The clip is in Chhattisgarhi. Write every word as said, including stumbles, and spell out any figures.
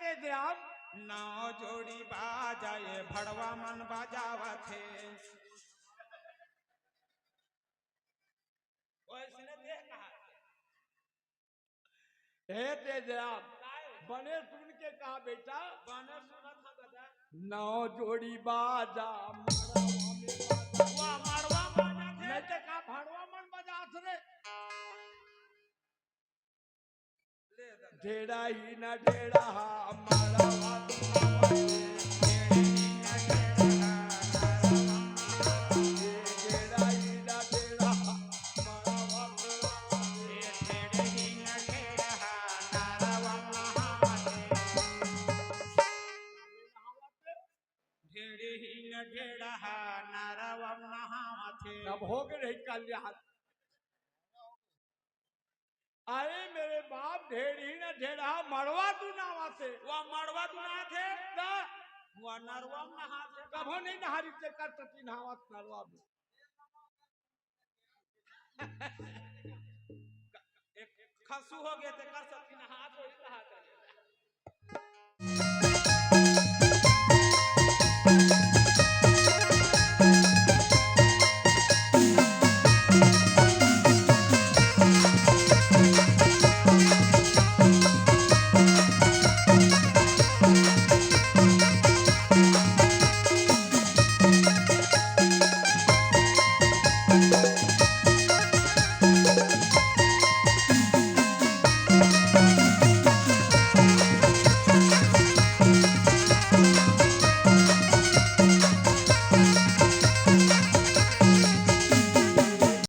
ए राम, नौ जोड़ी बाजा ये भड़वा मन बजावत हे। वैसने देख कहा। हे तेज राम, काय? बने सुन के कहा बेटा। बने सुनत हा दादा। नौ जोड़ी बाजा मड़वा में बाजा। वाह, मड़वा बाजा थे। नहीं तो का भड़वा मन बजात रे। ले दादा। ढेड़ा ही न ढेड़ा हा, मड़वा तू ना बाजे। ढेड़ा ही न ढेड़ा हा, मड़वा तू ना बाजे। ढेड़े ही न ढेड़ा हा, नरवम नहावत हे। तब हो गए रही कल्याण। अरे मेरे बाप, ढेड़ी न ढेड़ा, मड़वा तू नहावत हे। वह मड़वा तू नहावत हे। ना। वह नरवम नहावत हे। कभो नहीं नहारी ते कर तती नहावत नरवा में। एक खसू हो गए ते कर सती नहावत हे, नहावत हे।